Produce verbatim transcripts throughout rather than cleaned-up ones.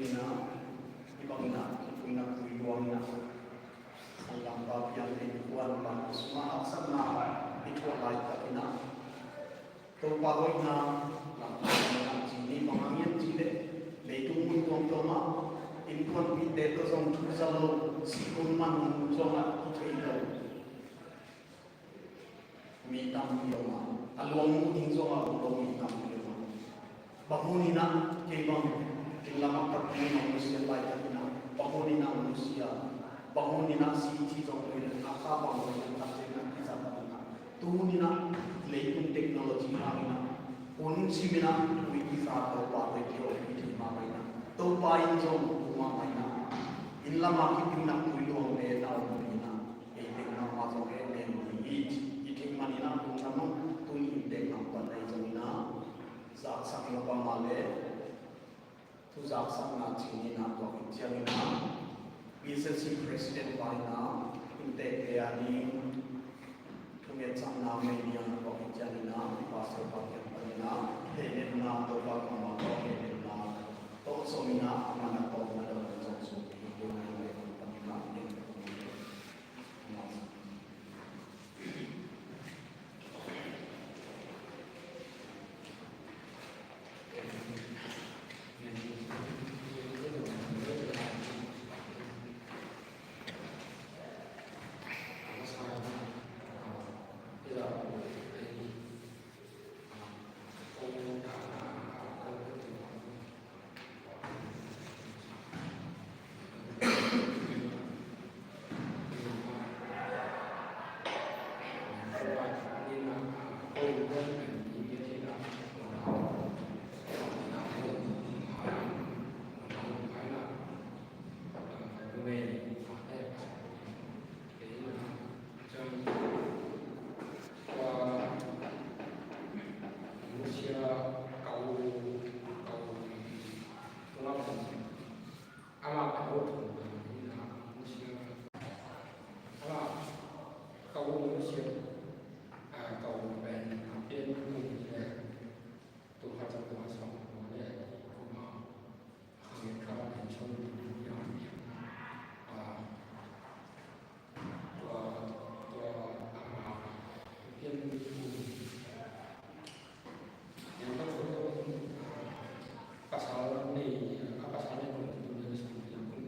Ina, i bang ina, i pui na pui luang ina, a lampa piang in kuan bang sungah haksatna i thuak laitak ina, Topa hoihna lampa piang ina ci ni bang hang hiam cih leh, leitung mun tuamtuam ah innkuanpihte tawh zong thu za lo, sihkhun man zong ah i thei lo mi tampi om a, a luang mu ding zong a om lo mi tampi om a. Bang hun in ah kei bang inn lam ah ka tung in ah nusia laitak in ah, bang hun in ah nusia, bang hun in ah si ci zong lo in ah, a kha bang lo in ah ka cih in ah kizat in ah. Tu hun in ah leitung technology hang in ah hun sim in ah tui kizat Topa tui kihawm i thei mahmah in ah, Topa in zong tung mahmah in ah, inn lam ah kipui na pui luang le na om in ah, ei teng nangmah zong eh nen ding hi ci i theih manin ah lungdam ung. Tuni in teng nang pan ahi zongin ah zaksak na pa mah le thu zaksakna cih ni in ah tua khit ciangin ah P C C President pa in ah inntekte a ding thungetchanna mei ni ah tua khit ciangin ah Pastor pa kiang panin ah hehnemna Topa kammal tawh hehnemna tawh zongin ah a man a tawpna dong zong sung hi. Tua in ah inntekte panin ah Ama ka lo thum ta ni na musia. Ama ka u musia. A ka u pen a pian ku ni le. Tu ha cha tu ha song ku le. Kuma hang ka pen song ni ya. A tua tua ama pian ku. Yang ka tua pasal ni a pasal ni ku tu le song ni ku.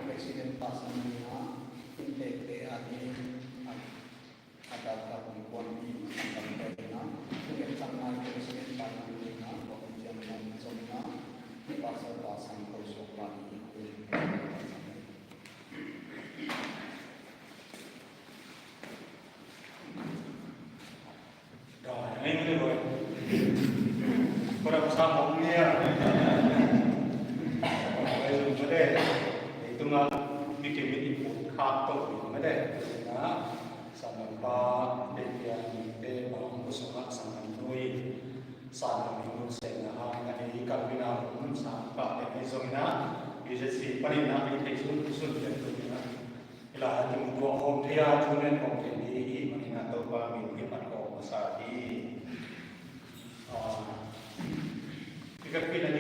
President pastor ni a, in tekte a ding a, a data kumkuan i, a data ina, in tekte a, President pastor ni a, Pastor pastor ko so pa ni. Dai, ai, mene boy. Kora ko sa mok nia. Ai, mene. Ei tunga mi kimi i put khak to mene. Na, sa nampa, te pia, te bang, ko sa ma, sa nam nui. Sa nam i ngun sen na, ha, na ei kalpina, sa nampa, te ei zong na. Pi se si, pani na, ei te sun, sun, te tu na. Hih lai-ah kimutuah khawm thei a, thu nen khawm thei ding i hih manin ah Topa min kiphat khawm masa hi. Ah, i ka khin a